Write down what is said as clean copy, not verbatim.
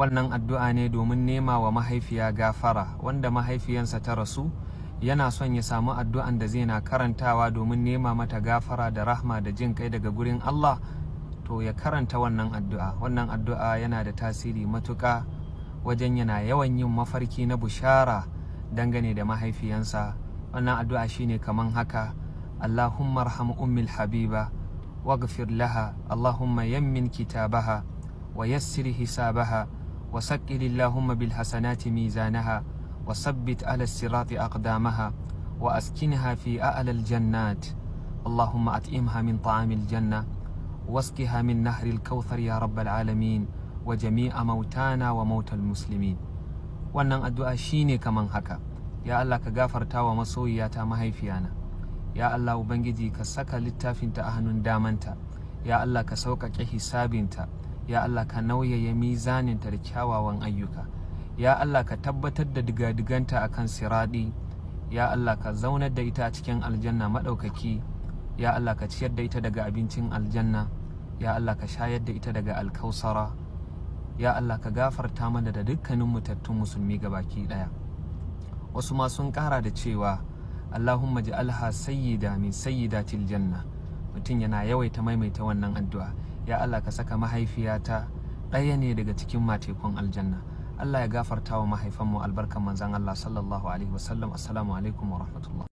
Wannan addu'a ne domin nema wa mahaifiya gafara. Wanda mahaifiyansa ta rasu, yana son ya samu addu'an da zai na karantawa domin nema mata gafara da rahma da jin kai daga gurin Allah, to ya karanta wannan addu'a. Wannan addu'a yana da tasiri matuƙa wajen yana yawan yin mafarki na bushara dangane da mahaifiyansa. Wannan addu'a shine kaman haka: اللهم ارحم أمي الحبيبة واغفر لها، اللهم يمن كتابها ويسر حسابها، وثقل اللهم بالحسنات ميزانها، وثبت على الصراط أقدامها، وأسكنها في أعلى الجنات. اللهم أطعمها من طعام الجنة واسقها من نهر الكوثر يا رب العالمين، وجميع موتانا وموتى المسلمين. Wannan addu'a shine kaman haka: Ya Allah, ka gafarta wa masoyiyata mahaifiyana. Ya Allah Ubangiji, ka saka littafinta a hannun damanta. Ya Allah, ka sauƙaƙe hisabinta. Ya Allah, ka nauyaya mizaninta da kyawawan ayyuka. Ya Allah, ka tabbatar da digadiganta akan siraɗi. Ya Allah, ka zaunar da ita a cikin aljanna maɗaukaki. Ya Allah, ka ciyar da ita daga abincin aljanna. Ya Allah, ka shayar da ita daga Alkausara. Ya Allah, ka gafarta mana da dukkanin matattun musulmi gabaki ɗaya. Wasu ma sun ƙara da cewa اللهم اجعلها سيدة من سيدات الجنة. Mutum yana yawaita maimaita wannan addu'a: Ya Allah, ka saka mahaifiyata ɗaya ne daga cikin matekun aljanna. Allah ya gafarta wa mahaifanmu albarkan Manzan Allah صلى الله عليه وسلم. السلام عليكم ورحمة الله.